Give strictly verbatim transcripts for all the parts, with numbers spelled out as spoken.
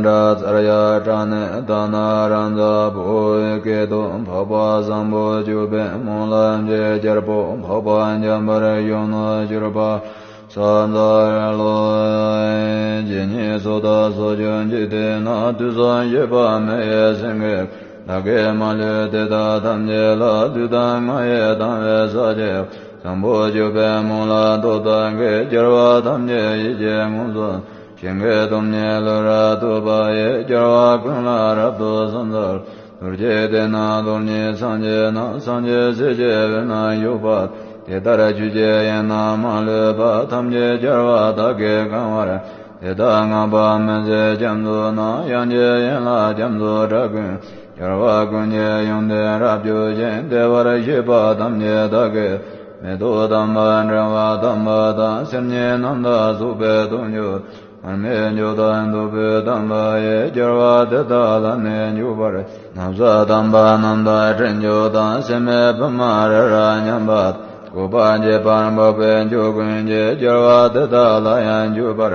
འདྲ་ཙར་ཡ་བྲག་ནས་ད་ན་རང་ཚ་བོ་སྐད་དུ་འཕགས་པ་བཟང་པོ་སྤྱོད་པའི་སྨོན་ལམ་གྱི་རྒྱལ་པོ་འཕགས་པ་འཇམ་པར་གཞོན་ནུ་གྱུར་པ། ས་འཛར་ལོ། ཇི་སྙེད་སུ་དག་སོགས་ཀྱང་འཇིག་རྟེན་ན། དུས་གསུམ་གཤེགས་པ་མི་ཡི་སེང་གེ། བདག་གིས་མ་ལུས་དེ་དག་ཐམས་ཅད་ལ། ལུས་དང་ངག་ཡིད་དང་བས་ཕྱག་བགྱིའོ། བཟང་པོ་སྤྱོད་པའི་སྨོན་ལམ་སྟོབས་དག་གིས། རྒྱལ་བ་ཐམས་ཅད་ཡིད་ཀྱིས་མངོན་སུམ། ཞིང་གི་སྟོབས་ཉིད་ལུས་རབ་ཐོབ་པ་ཡིས། རྒྱལ་བ་ཀུན་ལ་རབ་ཏུ་ཕྱག་འཚལ་ལོ། རྡོ་རྗེ་གདན་ནི་རྡོར་སྙིང་སངས་རྒྱས་རྣམས། སངས་རྒྱས་སྲས་ཀྱི་དབུས་ན་བཞུགས་པ། དེ་ལྟར་ཆོས་ཀྱི་དབྱིངས་རྣམས་མ་ལུས་པ། ཐམས་ཅད་རྒྱལ་བ་དག་གིས་གང་བར། དེ་དག་བསྔགས་པ་མི་ཟད་རྒྱ་མཚོ་རྣམས། དབྱངས་ཀྱི་ཡན་ལག་རྒྱ་མཚོའི་སྒྲ་ཀུན། རྒྱལ་བ་ཀུན་གྱི་ཡོན་ཏན་རབ་བརྗོད་ཅིང་། བདེ་བར་གཤེགས་པ་ཐམས་ཅད་བདག་གིས། མེ་ཏོག་དམ་པ་དྲི་བ་དམ་པ་དང་། སེར་སྙེ་རྣམས་དང་བཙོག་པའི་ལྟོ་འགྱུར། མར་མེ་མཆོག་དང་བདུག་སྤོས་དམ་པ་ཡིས། རྒྱལ་བ་དེ་དག་ལ་ནི་འཇུག་པར། ན་བཟའ་དམ་པ་རྣམས་དང་དྲི་མཆོག་དང་། སྲན་མའི་བུ་མོ་རི་རབ་མཉམ་པ་དང་། བཀོད་པ་ཁྱད་པར་འཕགས་པའི་མཆོག་ཀུན་གྱིས། རྒྱལ་བ་དེ་དག་ལ་ཡང་འཇུག་པར།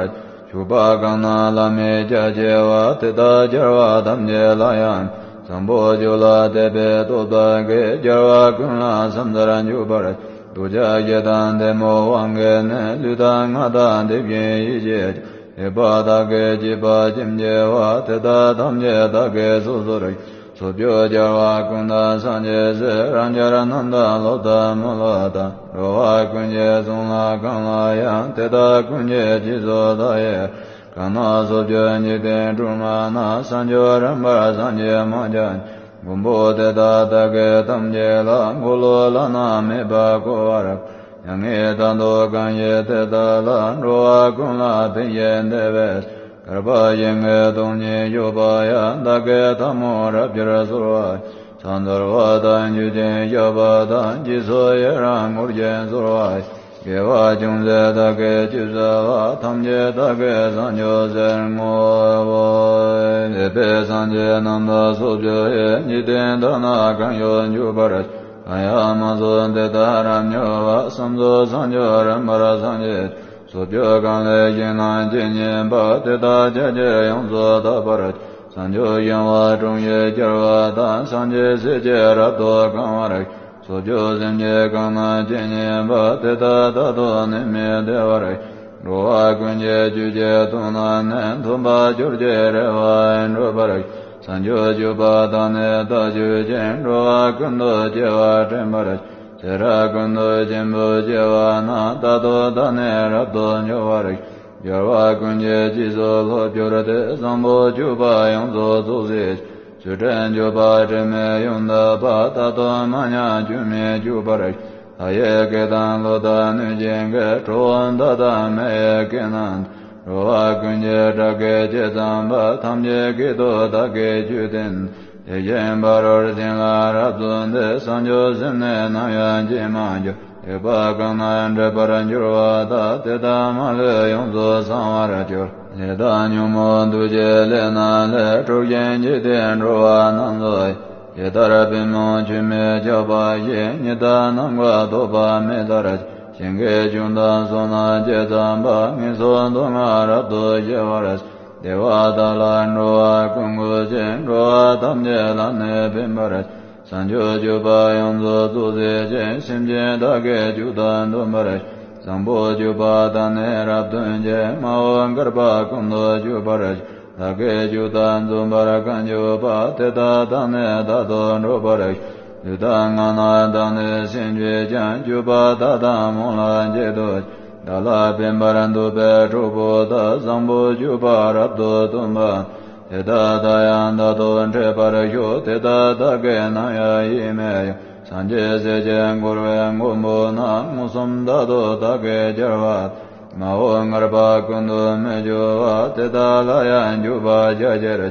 ཕྱུག་པོ་གང་རྣམས་ལ་མི་སྐྱབས་ཆེ་བ། དེ་དག་རྒྱལ་བ་ཐམས་ཅད་ལ་ཡང་། བཟང་པོ་སྤྱོད་ལ་དད་པའི་སྟོབས་དག་གིས། རྒྱལ་བ་ཀུན་ལ་ཕྱག་འཚལ་འཇུག་པར། འདོད་ཆགས་ཞེ་སྡང་གཏི་མུག་དབང་གིས་ནི། ལུས་དང་ངག་དང་དེ་བཞིན་ཡིད་ཀྱིས་ཀྱང་། སྡིག་པ་དག་གིས་བགྱིས་པ་ཅིའང་བགྱིས་པ། དེ་དག་ཐམས་ཅད་བདག་གིས་སོ་སོར་བྱས། ཚོགས་རྒྱུ་རྒྱལ་བ་ཀུན་དང་སངས་རྒྱས་སྲས། རང་རྒྱལ་རྣམས་དང་སློབ་དང་མི་སློབ་དང་། འགྲོ་བ་ཀུན་གྱི་གསུང་ལ་གང་ལ་ཡང་། དེ་དག་ཀུན་གྱི་རྗེས་སུ་བདག་ཡི། གང་རྣམས་ཚོགས་རྒྱུ་འཇིག་རྟེན་སྒྲོན་མ་ན། བྱང་ཆུབ་རིམ་པར་སངས་རྒྱས་མང་ཆེ། མགོན་པོ་དེ་དག་བདག་གིས་ཐམས་ཅད་ལ། འཁོར་ལོ་བླ་ན་མེད་པ་བསྐོར་བར། མྱ་ངན་འདའ་སྟོན་གང་བཞེད་དེ་དག་ལ། འགྲོ་བ་ཀུན་ལ་ཕན་ཞིང་བདེ་བའི། བསྐལ་པ་ཞིང་གི་སྟོང་ཉིད་སྤྱོད་པ་ཡང་། བདག་གིས་ཐལ་མོ་རབ་སྦྱར་གསོལ་བ། ཕྱག་འཚལ་བ་དང་མཆོད་ཅིང་བཤགས་པ་དང་། རྗེས་སུ་ཡི་རང་བསྐུལ་ཞིང་གསོལ་བ། དགེ་བ་ཅུང་ཟད་བདག་གིས་ཅི་བསགས་པ། ཐམས་ཅད་བདག་གིས་བྱང་ཆུབ་ཕྱིར་བསྔོའོ། འདས་པའི་སངས་རྒྱས་རྣམས་དང་ཚོགས་རྒྱུ་ཡི། འཇིག་རྟེན་དག་ན་གང་བཞུགས་འཇུག་པར། གང་ཡང་མ་གསུངས་དེ་དག་རབ་མྱུར་བར། བསམ་རྫོགས་བྱང་ཆུབ་རིམ་པར་སངས་རྒྱས། ཚོགས་རྒྱུ་གང་ལས་ཞིང་རྣམས་ཇི་སྙེད་པ། དེ་དག་ཕྱག་རྒྱར་ཡོངས་སུ་དག་པར། བྱང་ཆུབ་ཤིང་དབང་དྲུང་གི་རྒྱལ་པོ་དང་། སངས་རྒྱས་སྲས་ཀྱིས་རབ་ཏུ་གང་བར། ཚོགས་རྒྱུ་སེམས་ཅན་གང་རྣམས་ཇི་སྙེད་པ། དེ་དག་རྟག་ཏུ་ནད་མེད་བདེ་བར། འགྲོ་བ་ཀུན་གྱི་བཅུད་ཀྱི་དོན་རྣམས་ནི། ཐོབ་པར་གྱུར་ཅིང་རེ་བ་འགྲུབ་པར། བྱང་ཆུབ་སྤྱོད་པ་དག་ནི་བདག་སྤྱོད་ཅིང་། འགྲོ་བ་ཀུན་ཏུ་སྐྱེ་བ་དྲན་པར། ཚེ་རབས་ཀུན་ཏུ་ཆེན་པོ་སྐྱེ་བ་ན། རྟག་ཏུ་བདག་ནི་རབ་ཏུ་འབྱུང་བར། རྒྱལ་བ་ཀུན་གྱི་རྗེས་སུ་སློབ་གྱུར་ཏེ། བཟང་པོ་སྤྱོད་པ་ཡོངས་སུ་རྫོགས་སྲིད་ཅིང་། ཚུལ་ཁྲིམས་སྤྱོད་པ་དྲི་མེད་ཡོངས་དག་པ། རྟག་ཏུ་མ་ཉམས་སྐྱོན་མེད་སྤྱོད་པར་བྱ། ལྷ་ཡི་སྐད་དང་ཀླུ་དང་གནོད་སྦྱིན་སྐད། གྲུལ་བུམ་དག་དང་མི་ཡི་སྐད་རྣམས་དང་། འགྲོ་བ་ཀུན་གྱི་སྐྲག་སྐད་ཇི་ཙམ་པ། ཐམས་ཅད་སྐད་དུ་བདག་གིས་ཆོས་བསྟན། དེ་བཞིན་ཕ་རོལ་ཕྱིན་ལ་རབ་བརྩོན་ཏེ། བྱང་ཆུབ་སེམས་ནི་ནམ་ཡང་ཇེ་མང་འགྱུར། སྡིག་པ་གང་རྣམས་སྒྲིབ་པར་གྱུར་པ་དག། དེ་དག་མ་ལུས་ཡོངས་སུ་བྱང་བར་གྱུར། ལས་དང་ཉོན་མོངས་འདུ་བྱེད་ལས་རྣམས་ལས། འཁྲུགས་ཤིང་འཇིག་རྟེན་འགྲོ་བ་རྣམས་སུ། ཇི་ལྟར་པུས་མོ་ཆུ་མིག་ཁྱབ་པ་བཞིན། ཉི་ཟླ་ནམ་མཁའ་ཐོགས་པ་མེ་ལྟར། ཞིང་གི་ཆུ་དང་སོ་ནམ་ཇི་ཙམ་པ། ངན་སོང་སྡུག་བསྔལ་རབ་ཏུ་ཞི་བར་བྱེད། བདེ་བ་དག་ལ་འགྲོ་བ་ཀུན་འགོད་ཅིང་། འགྲོ་བ་ཐམས་ཅད་ལ་ནི་ཕན་པར་བྱེད། བྱང་ཆུབ་སྤྱོད་པ་ཡོངས་སུ་རྫོགས་བྱེད་ཅིང་། སེམས་ཅན་དག་གི་སྤྱོད་དང་མཐུན་པར་བྱེད། བཟང་པོ་སྤྱོད་པ་དག་ནི་རབ་སྟོན་ཅིང་། མ་འོངས་བསྐལ་པ་ཀུན་ཏུ་སྤྱོད་པར་བྱེད། བདག་གི་སྤྱོད་དང་མཚུངས་པར་གང་སྤྱོད་པ། དེ་དག་དང་ནི་རྟག་ཏུ་འགྲོགས་པར་བྱེད། ལུས་དང་ངག་རྣམས་དང་ནི་སེམས་ཀྱིས་ཀྱང་། སྤྱོད་པ་དག་དང་སྨོན་ལམ་གཅིག་ཏུ་བྱེད། བདག་ལ་ཕན་པར་འདོད་པའི་གྲོགས་པོ་དག། བཟང་པོ་སྤྱོད་པ་རབ་ཏུ་སྟོན་པ། དེ་དག་དང་ཡང་རྟག་ཏུ་འཕྲད་པར་ཤོག། དེ་དག་བདག་གིས་ནམ་ཡང་ཡིད་མི་དབྱུང་། སངས་རྒྱས་སྲས་ཀྱིས་བསྐོར་བའི་མགོན་པོ་རྣམས། མངོན་སུམ་རྟག་ཏུ་བདག་གིས་སྦྱར་བ། མ་འོངས་བསྐལ་པ་ཀུན་ཏུ་མི་སྐྱོ་བ། དེ་དག་ལ་ཡང་འཇུག་པར་བྱ་ཕྱིར།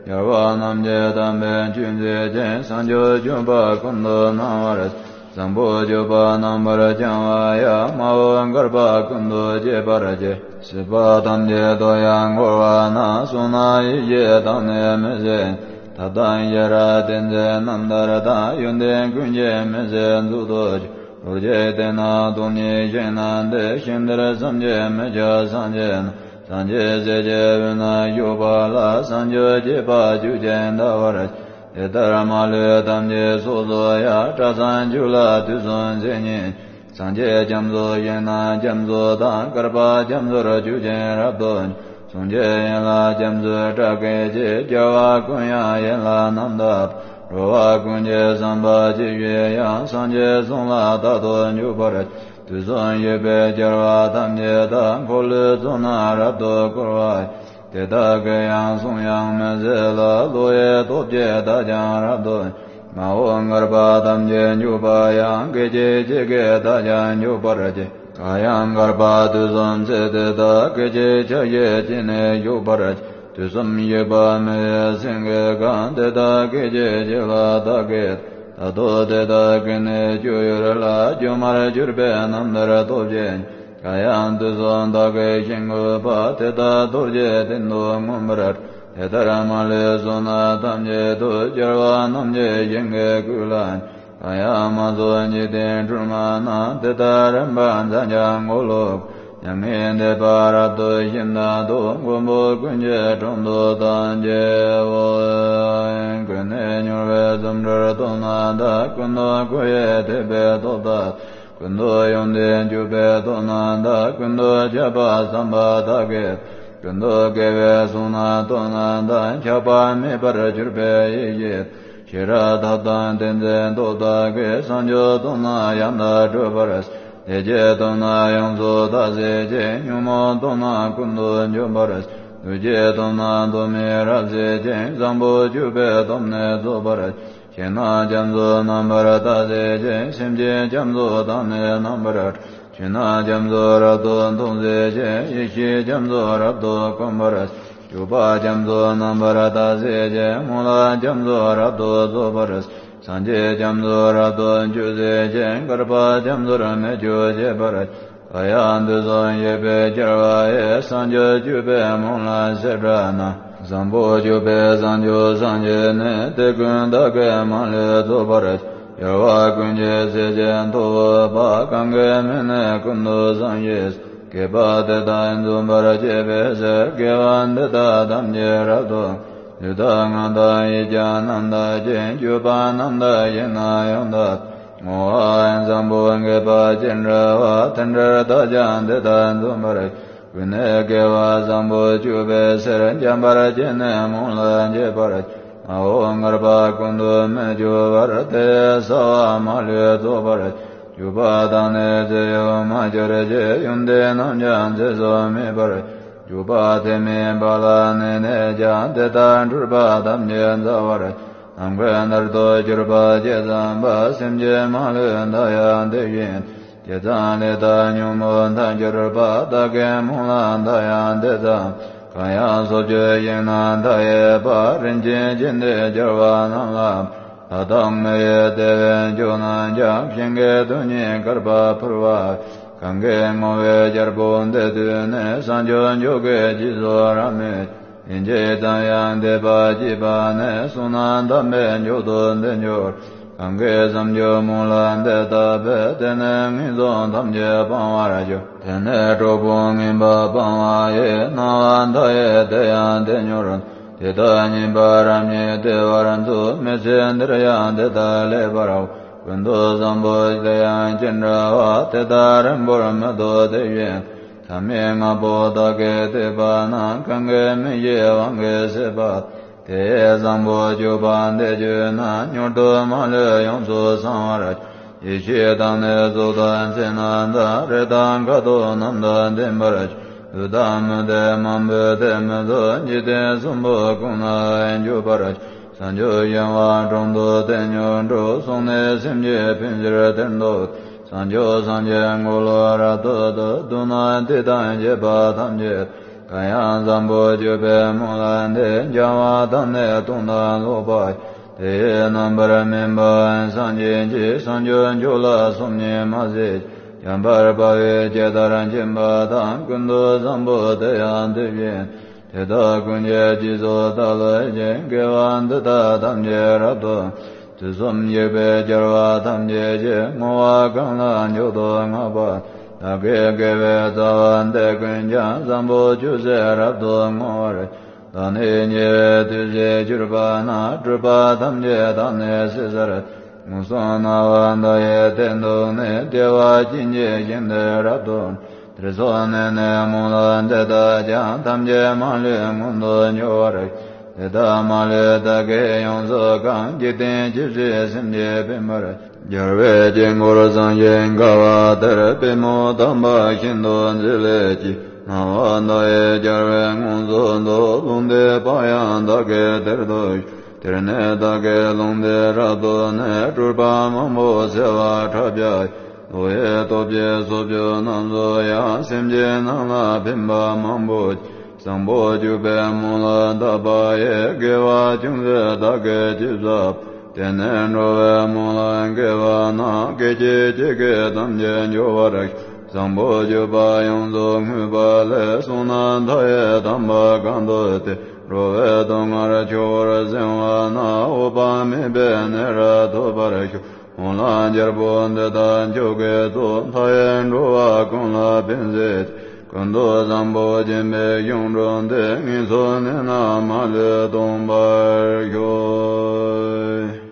རྒྱལ་བ་རྣམས་ཀྱི་དམ་པའི་ཆོས་མཛད་ཅིང་། བྱང་ཆུབ་སྤྱོད་པ་ཀུན་ཏུ་སྣང་བར། བཟང་པོ་སྤྱོད་པ་རྣམ་པར་སྦྱང་བ་ཡང་། མ་འོངས་བསྐལ་པ་ཀུན་ཏུ་སྐྱེ་བར་བགྱི། སྲིད་པ་ཐམས་ཅད་དུ་ཡང་འཁོར་བ་ན། བསོད་ནམས་ཡེ་ཤེས་དག་ནི་མི་ཟད། ཐབས་དང་ཤེས་རབ་ཏིང་འཛིན་རྣམ་ཐར་དང་། ཡོན་ཏན་ཀུན་གྱི་མི་ཟད་མཛོད་དུ་གྱུར། རྡོ་རྗེ་གདན་ནི་སྟོང་ཉིད་ཞིང་རྣམས་ཏེ། ཞིང་འདིར་བསམ་གྱིས་མི་ཁྱབ་སངས་རྒྱས་རྣམས། སངས་རྒྱས་སྲས་ཀྱི་དབུས་ན་བཞུགས་པ་ལ། སངས་རྒྱས་བསྐྱེད་པ་བཅུ་ཆེན་བཟླ་བར་བྱ། དེ་ལྟར་མ་ལུས་ཐམས་ཅད་སོ་སོ་ཡང་། སྐྲ་བསང་བཅུ་ལ་དུས་གསུམ་ཚེ་ཉིད། སངས་རྒྱས་རྒྱ་མཚོ་ཞིང་རྣམས་རྒྱ་མཚོ་དང་། བསྐལ་པ་རྒྱ་མཚོར་ཆུ་ཆེན་རབ་ཏུ། གསུང་སྐད་ཡན་ལག་རྒྱ་མཚོའི་སྒྲ་སྐད་ཀྱིས། རྒྱལ་བ་ཀུན་དབྱངས་ཡན་ལག་རྣམ་དག་འགྲོ་བ་ཀུན་གྱི་བསམ་པ་ཇི་བཞིན་དབྱངས། སངས་རྒྱས་གསུང་ལ་རྟག་ཏུ་འཇུག་པར། དུས་གསུམ་གཤེགས་པའི་རྒྱལ་བ་ཐམས་ཅད་དང་། འཁོར་ལོའི་གཙུག་ན་རབ་ཏུ་བསྐོར་བ། དེ་དག་གི་ཡང་གསུང་དབྱངས་མི་ཟད་ལ། བློ་ཡི་སྟོབས་ཀྱིས་བདག་ཀྱང་རབ་ཏུ། མ་འོངས་བསྐལ་པ་ཐམས་ཅད་འཇུག་པ་ཡང་། སྐད་ཅིག་གཅིག་གིས་བདག་ཀྱང་འཇུག་པར་བགྱི། གང་ཡང་བསྐལ་པ་དུས་གསུམ་ཚེ་དེ་དག་སྐད་ཅིག་ཆ་ཤས་གཅིག་ནས་འཇུག་པར་བགྱི། དུས་གསུམ་གཤེགས་པ་མི་ཡི་སེང་གེ་གང་། དེ་དག་སྐད་ཅིག་གཅིག་ལ་བདག་གིས། ད་དུང་དེ་དག་གི་ནི་སྤྱོད་ཡུལ་ལ། སྒྱུ་མར་གྱུར་པའི་རྣམ་ཐར་སྟོབས་ཀྱིས། གང་ཡང་དུས་གསུམ་བདག་གིས་ཞིང་བཀོད་པ། དེ་དག་རྡོ་རྗེའི་གདན་དུ་མངོན་པར། དེ་ལྟར་མ་ལུས་གསུང་རྣམས་ཐམས་ཅད་དུ། རྒྱལ་བ་རྣམས་ཀྱི་ཞིང་གི་སྐུ་ལ། གང་ཡང་མ་གསུངས་འཇིག་རྟེན་སྒྲོན་མ་རྣམས། དེ་དག་རིམ་པར་འཛིན་ཀྱང་འཁོར་ལོ། མྱ་ངན་འདས་པ་རབ་ཏུ་ཞི་བདག་ཏུ། མགོན་པོ་ཀུན་གྱི་དྲུང་དུ་བདག་མཆིའོ། ཀུན་ནས་མྱུར་བའི་འཛུམ་དྲུག་སྟོན་ན་བདག་ཀུན་ཏུ་མགོ་ཡི་ཐོད་པའི་སྟོབས་དག་ཀུན་ཏུ་ཡོན་ཏན་སྤྱོད་པའི་སྟོབས་རྣམས་དང་། ཀུན་ཏུ་ཁྱབ་པ་བསམ་པ་དག་གིས། ཀུན་ཏུ་དགེ་བའི་གསུང་རྣམས་སྟོན་ན་དང་། ཆགས་པ་མེད་པར་གྱུར་པའི་ཡེ་ཤེས། ཤེས་རབ་ཐབས་དང་ཏིང་འཛིན་སྟོབས་དག་གིས། བྱང་ཆུབ་སྟོན་ན་ཡང་དག་སྒྲུབ་པར། བདེ་སྐྱིད་སྟོན་ན་ཡོངས་སུ་དག་བྱེད་ཅིང་། ཉོན་མོངས་སྟོན་ན་ཀུན་ཏུ་འཇོམས་པར། སྡུག་བསྔལ་སྟོན་ན་སྡུག་བསྔལ་རབ་བྱེད་ཅིང་། བཟང་པོ་སྤྱོད་པའི་སྟོབས་ནི་རྫོགས་པར། ཞིང་རྣམས་རྒྱ་མཚོ་རྣམ་པར་དག་བྱེད་ཅིང་། སེམས་ཅན་རྒྱ་མཚོ་དག་ནི་རྣམ་པར། ཆོས་རྣམས་རྒྱ་མཚོ་རབ་ཏུ་མཐོང་བྱེད་ཅིང་། ཡེ་ཤེས་རྒྱ་མཚོ་རབ་ཏུ་བཀོད་པར། སྤྱོད་པ་རྒྱ་མཚོ་རྣམ་པར་དག་བྱེད་ཅིང་། སྨོན་ལམ་རྒྱ་མཚོ་རབ་ཏུ་རྫོགས་པར། སངས་རྒྱས་རྒྱ་མཚོ་རབ་ཏུ་སྤྱོད་བྱེད་ཅིང་། བསྐལ་པ་རྒྱ་མཚོར་མི་སྐྱོ་བྱེད་པར། གང་ཡང་དུས་གསུམ་གཤེགས་པའི་རྒྱལ་བ་ཡི། བྱང་ཆུབ་སྤྱོད་པའི་སྨོན་ལམ་བྱེ་བྲག་རྣམས། བཟང་པོ་སྤྱོད་པའི་བྱང་ཆུབ་སངས་རྒྱས་ནི། དེ་ཀུན་བདག་གིས་མ་ལུས་རྫོགས་པར། རྒྱལ་བ་ཀུན་གྱི་སྲས་ཀྱི་ཐུ་བོ་དག་གང་གི་མིང་ནི་ཀུན་ཏུ་བཟང་ཞེས། བསྐལ་པ་དེ་དག་འཛུམ་པར་བྱེད་པའི་ཕྱིར། དགེ་བ་འདི་དག་ཐམས་ཅད་རབ་ཏུ། ལུས་དང་ངག་དང་ཡིད་ཀྱང་རྣམ་དག་ཅིང་། སྤྱོད་པ་རྣམ་དག་ཞིང་རྣམས་ཡང་དག་བསྔོ་བ་བཟང་པོ་དགེ་བ་ཅི་འདྲ་བ། དེ་འདྲར་བདག་ཀྱང་དེ་དག་འཛུམ་པར། ཀུན་ནས་དགེ་བ་བཟང་པོ་སྤྱོད་པའི་ཕྱིར། འཇམ་དཔལ་གྱིས་ནི་སྨོན་ལམ་བགྱིད་པར། མ་འོངས་བསྐལ་པ་ཀུན་ཏུ་མི་སྐྱོ་བར། དེ་ཡི་བྱ་བ་མ་ལུས་རྫོགས་པར། སྤྱོད་པ་དག་ནི་ཚེ་ཡོད་མ་གྱུར་ཅིག་ཡོན་ཏན་རྣམས་ཀྱང་ཚེ་སྲོག་མེད་པར། སྤྱོད་པ་དེ་མིན་པ་ལ་གནས་ནས་ཀྱང་། དེ་དག་འཁྲུལ་པ་ཐམས་ཅད་འཛག་པར། ནམ་མཁའི་མཐར་ཐུག་གྱུར་པ་ཇི་ཙམ་པ། སེམས་ཅན་མ་ལུས་བདག་ཡང་དེ་བཞིན། ཇི་ཙམ་ལས་བདག་ཉོན་མོངས་མཐར་གྱུར་པ། བདག་གི་སྨོན་ལམ་དག་ཡང་དེ་ཙམ། གང་ཡང་སོ་སྐྱེ་ཞིང་རྣམས་མཐའ་ཡས་པ། རིན་ཆེན་ཆོས་འདི་རྒྱལ་བ་རྣམས་ལ། ལྷ་དང་མི་ཡི་བདེ་བའི་མཆོག་རྣམས་ཀྱང་། ཞིང་གི་རྡུལ་སྙེད་བསྐལ་པར་ཕུལ་བ། གང་གིས་བསྔོ་བའི་རྒྱལ་པོ་འདི་ཐོས་ནས། བྱང་ཆུབ་མཆོག་གི་སྤྱི་གཟུགས་རབ་མོས། ལན་གཅིག་ཙམ་ཡང་འདེབས་པ་བགྱིས་པ་ནི། བསོད་ནམས་དམ་པའི་མཆོག་ཏུ་འདི་འགྱུར། གང་གིས་བྱང་ཆུབ་སྨོན་ལམ་འདི་བཏབ་པས། དེ་ནི་ངན་སོང་ཐམས་ཅད་སྤང་བར་འགྱུར། དེ་ནི་གྲོགས་པོ་ངན་པ་སྤང་བ་ཡི། སྣང་བ་མཐའ་ཡས་དེ་ཡང་དེ་འགྱུར། དེ་དག་ཉེས་པ་རབ་སྙེགས་བདེ་བར་འཚོ། མི་ཚེ་འདིར་ཡང་དེ་དག་ལེགས་པར་འོང་། ཀུན་ཏུ་བཟང་པོ་དེ་ཡང་ཅི་འདྲ་བ། དེ་དག་རིང་པོར་མི་ཐོགས་དེ་བཞིན། ལྷ་མིན་ལྔ་པོ་དག་གིས་བསྟོད་པ་རྣམས། གང་གི་མིག་བཞིན་དབང་གིས་གཟིགས་པ། དེ་ཡི་བཟང་པོ་སྤྱོད་པ་འདི་བརྗོད་ན། མྱུར་དུ་མ་ལུས་ཡོངས་སུ་བྱང་བར། ཡེ་ཤེས་དང་ནི་གཟུགས་དང་མཚན་རྣམས་དང་། རིགས་དང་ཁ་དོག་རྣམས་དང་ལྡན་པར་གྱུར། ཀླུ་དང་མི་དེ་མང་པོས་དེ་མི་ཚོར། འཇིག་རྟེན་གསུམ་པོ་ཀུན་ལ་འཇུག་པར་གྱུར། བྱང་ཆུབ་ཤིང་དབང་དྲུང་དུ་དེ་མྱུར་འགྲོ། སོང་ནས་སེམས་ཅན་ཕན་ཕྱིར་དེར་འདུག། བྱང་ཆུབ་སངས་རྒྱས་འཁོར་ལོ་རབ་ཏུ་བསྡུ། བསྡུ་ན་དེ་དང་བཅས་པ་ཐམས་ཅད། གང་ཡང་བཟང་པོ་སྤྱོད་པའི་སྨོན་ལམ་འདི། བྱང་བ་དང་ནི་སྟོང་དང་ལོག་པ། དེ་ཡི་རྣམ་པར་སྨིན་པ་སངས་རྒྱས་ཀྱི། བྱང་ཆུབ་མཆོག་ལ་སོམ་ཉི་མ་བྱེད། འཇམ་དཔལ་དཔའ་བོས་ཇི་ལྟར་མཁྱེན་པ་དང་། ཀུན་ཏུ་བཟང་པོ་དེ་ཡང་དེ་བཞིན། དེ་དག་ཀུན་གྱི་རྗེས་སུ་བདག་སློབ་ཅིང་། དགེ་བ་འདི་དག་ཐམས་ཅད་རབ་ཏུ། དུས་གསུམ་གཤེགས་པའི་རྒྱལ་བ་ཐམས་ཅད་ཀྱིས། བསྔོ་བ་གང་ལ་མཆོག་ཏུ་བསྔགས་པ། བདག་གི་དགེ་བའི་རྩ་བ་འདི་ཀུན་ཀྱང་བཟང་པོ་ཅུང་ཟད་རབ་ཏུ་བསྔོ་བར་བདག་ནི་ཉེ་བའི་དུས་སུ་གྱུར་པ་ན། སྒྲུབ་པ་ཐམས་ཅད་བདག་ནི་སྲིད་མཐར། མངོན་སུམ་སྣང་བ་མཐའ་ཡས་སྟེང་དུ་ནི། བདེ་བ་ཅན་གྱི་ཞིང་དུ་རབ་ཏུ། དེར་སོང་ནས་ནི་མོན་ལ་འདི་ལྟར་ཀྱང་། ཐམས་ཅད་མ་ལུས་མངོན་དུ་འགྱུར་བར། དེ་དག་མ་ལུས་བདག་གིས་ཡོངས་སུ་གང་། འཇིག་རྟེན་ཇི་སྲིད་སེམས་ཅན་ཕན་པར། རྒྱལ་བའི་དཀྱིལ་འཁོར་བཟང་ཞིང་དགའ་བ་དེར། པུས་མོ་དམ་པ་ཤིན་ཏུ་མཛེས་ལས་སྐྱེས། སྣང་བ་མཐའ་ཡས་རྒྱལ་བས་མངོན་སུམ་དུ། ལུང་བསྟན་པ་ཡང་བདག་གིས་དེར་ཐོས། དེར་ནི་བདག་གིས་ལུང་བསྟན་རབ་ཏུ་ནི། སྤྲུལ་པ་མང་པོ་གསལ་བ་ཕྲག་བརྒྱ། བློ་ཡི་སྟོབས་ཀྱིས་སྲོག་གཅོད་རྣམས་སུ་ཡང་། སེམས་ཅན་རྣམས་ལ་ཕན་པ་མང་པོ། བཟང་པོ་སྤྱོད་པའི་མོད་ལ་དག་པ་ཡི། དགེ་བ་ཅུང་ཟད་བདག་གིས་ཅི་བསགས། དེ་ནི་འགྲོ་བའི་མོད་ལ་དགེ་བ་རྣམས། སྐད་ཅིག་གཅིག་གིས་ཐམས་ཅད་འཇོམས་པར་ཤོག་བཟང་པོ་སྤྱོད་པ་ཡོངས་སུ་བསྔོས་པ་ལས། བསོད་ནམས་མཐའ་ཡས་དམ་པ་གང་དུ་སྟེ། འགྲོ་བའི་སྡུག་བསྔལ་ཆེ་བར་སེལ་བ་ན། འོད་དཔག་མེད་པའི་གནས་རབ་ཐོབ་པར་ཤོག་འོ་ལ་རྒྱལ་པོ་འདི་དག་མཆོག་གི་གཙོ། མཐའ་ཡས་འགྲོ་བ་ཀུན་ལ་ཕན་མཛད་དེ། ཀུན་ཏུ་བཟང་པོ་སྦྱིན་པའི་གཞུང་གྲུབ་སྟེ། ངན་སོང་གནས་རྣམས་མ་ལུས་སྟོངས་པར་ཤོག